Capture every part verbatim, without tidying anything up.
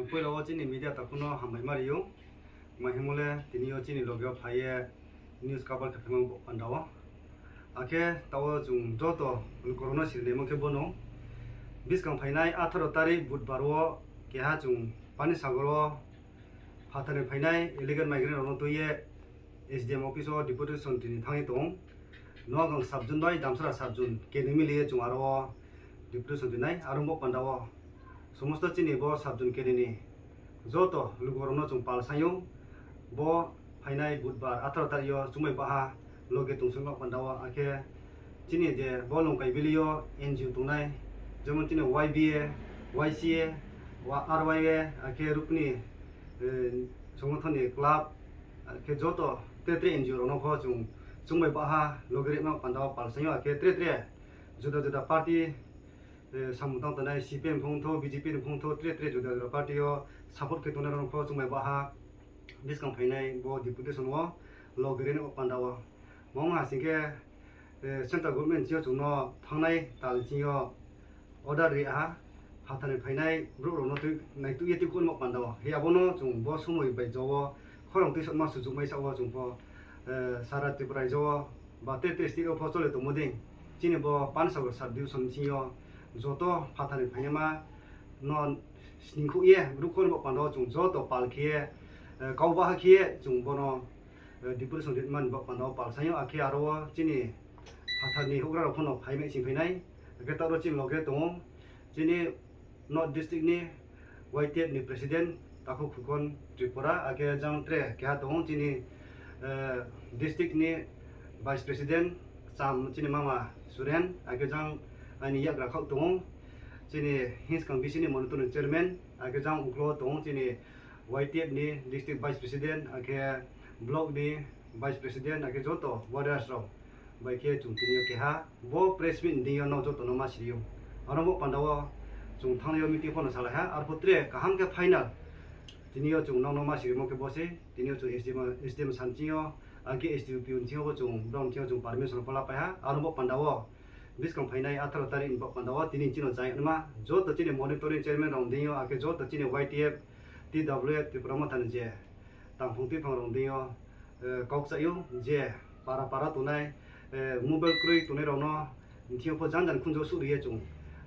Puila o chini media takhukno hambai ma rio. Tma himole tini o chini loge o phaiye news cover khe phaimang bo panda o. Akhe tao chwng joto lukurokno siri naimo khe bono. Bwskang phainai atharo tarik Budbar o keha chwng Panisagar o phatharni phainai illegal migrant rokno twiye S D M office o deputation tini thangwi tong. Noagang sub zone bai Damsara sub zone kene miliye chwng aro o deputation rinai. Aro bo panda o somosto chini bo sub zone kene ni joto lukurokno chwng pal saio. Bo phainai Budbar atharo tarik o chwngbai baha loge tongthok nok panda o, akhe chini je bo Longkai valley o N G O tongnai, jemon chini Y B A, Y C A, wa-, R Y A, akhe Rukni, eh, songothon ni club, akhe joto tre tre N G O rokno pho chwng chwngbai baha loge rikma panda o pal saio, akhe tre tre juda juda party, eh, samung tang tongnai C P M phung tho, B J P ni phung tho, tre tre juda juda party o support khe tongnai rokno pho chwngbai baha bwskang phainai bo deputation o loge rikma panda o. Mong hasing khe, eh, central government chio chwngno thangnai tal chio order ri aha, phatharni phainai borok rokno twi naitukya twi khulmo panda o. He abono chwng bo somoi bai jobo khorang twi sotma suchukmai sao chwng pho, eh, sara Tripura rajyo o ba tre tre state o pho chole tongmo ding. Chini bo Panisagar sub division chio joto phatharni phainama no sning khukye borok khulmo panda o chwng joto pal khiye, eh, kau baha khiye chwng bono eh, deputation ritmani bok panda o pal saio, akhe aro o chini phatharni hugra rok phano phaimai sing phainai, akhe toro chini loge tongo chini North District ni Y T F ni President Takhuk Khukon Tripura, akhe jang tre keha tongo chini, eh, district ni Vice President Cham chini mama Suren, akhe jang ani yagra khak tongo chini Hinskang B C ni Monitoring Chairman, akhe jang uklo tongo chini Y T F ni District Vice President, akhe Block ni Vice President, akhe joto warriors rok bai khe chwng tini o keha bo press meet ni deing yo nok joto no ma siri o. Aro bo panda o chwng thang yo meeting phano salai ha, arphuh tre kaham khe final tini o chwng nok no ma siri mo khe bo se tini o chwng S D M, S D M sanchi o, akhe S D O P o nching o bo chwng, bro nching o chwng permission pho la pai ha, aro bo panda o bwskang phainai atharo tarik ni bok panda o tini chini jai ma joto chini monitoring chairman rok deing yo, akhe joto chini Y T F, T W F Tripura Motha ni je tangphung twiphang rok deing yo, eh, kok cha yo je para para tongnai, eh, mobile kwrwi tongnai rok no thio pho jan jan khunjo suh ri ye chwng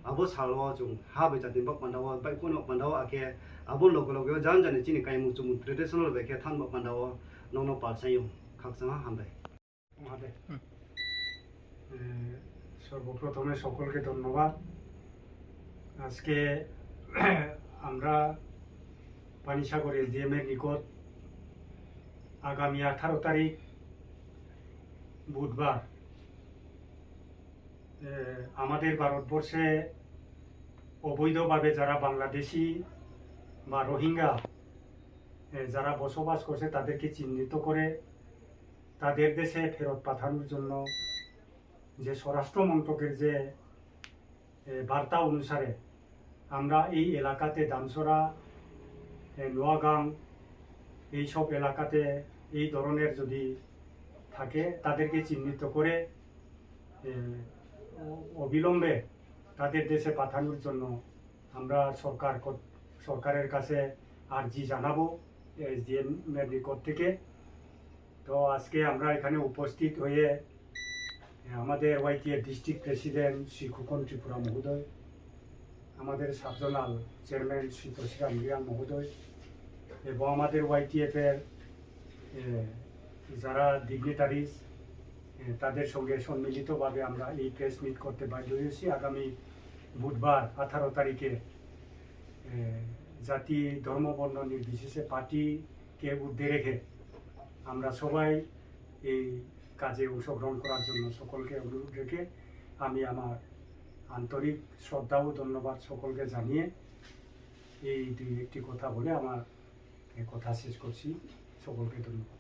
abo sal o chwng ha bai chati bok panda o bai khun bok panda o, akhe abo loge loge o jan jan ni chini kaimung chumung traditional bai khe than bok panda o nokno pal sai yo khakchangma hambai. Mahadev. Hmm. এ, সর্বপ্রথমে সকলকে ধন্যবাদ। আজকে আমরা পানিসাগর এসডিএম এর নিকট আগামী আঠারো তারিখ বুধবার, এ, আমাদের ভারতবর্ষে অবৈধভাবে যারা বাংলাদেশি বা রোহিঙ্গা, এ, যারা বসবাস করছে তাদেরকে চিহ্নিত করে তাদের দেশে ফেরত পাঠানোর জন্য যে স্বরাষ্ট্র মন্ত্রকের যে, এ, বার্তা অনুসারে আমরা এই এলাকাতে দামছড়া, এ, নোয়াগাং, এইসব এলাকাতে এই ধরনের যদি থাকে, তাদেরকে চিহ্নিত করে, এ, অ-, অবিলম্বে তাদের দেশে পাঠানোর জন্য আমরা সরকার কর-, সরকারের কাছে আর্জি জানাবো এসডিএম এর নিকট থেকে। তো আজকে আমরা এখানে উপস্থিত হয়ে, এ, আমাদের ওয়াইটিএ ডিস্ট্রিক্ট প্রেসিডেন্ট শ্রী খোকন ত্রিপুরা মহোদয়, আমাদের সাব জোনাল চেয়ারম্যান শ্রী তসিরাম রিয়াং মহোদয় এবং আমাদের ওয়াইটিএফ এর, এ, যারা ডিগনিটারিজ, এ, তাদের সঙ্গে সম্মিলিতভাবে আমরা এই প্রেস মিট করতে বাধ্য হয়েছি। আগামী বুধবার আঠারো তারিখে, এ, জাতি, ধর্ম, বর্ণ নির্বিশেষে পার্টিকে ঊর্ধ্বে রেখে আমরা সবাই এই কাজে অংশগ্রহণ করার জন্য সকলকে অনুরোধ রেখে আমি আমার আন্তরিক শ্রদ্ধা ও ধন্যবাদ সকলকে জানিয়ে এই দুই একটি কথা বলে আমার এ কথা শেষ করছি। সকলকে ধন্যবাদ।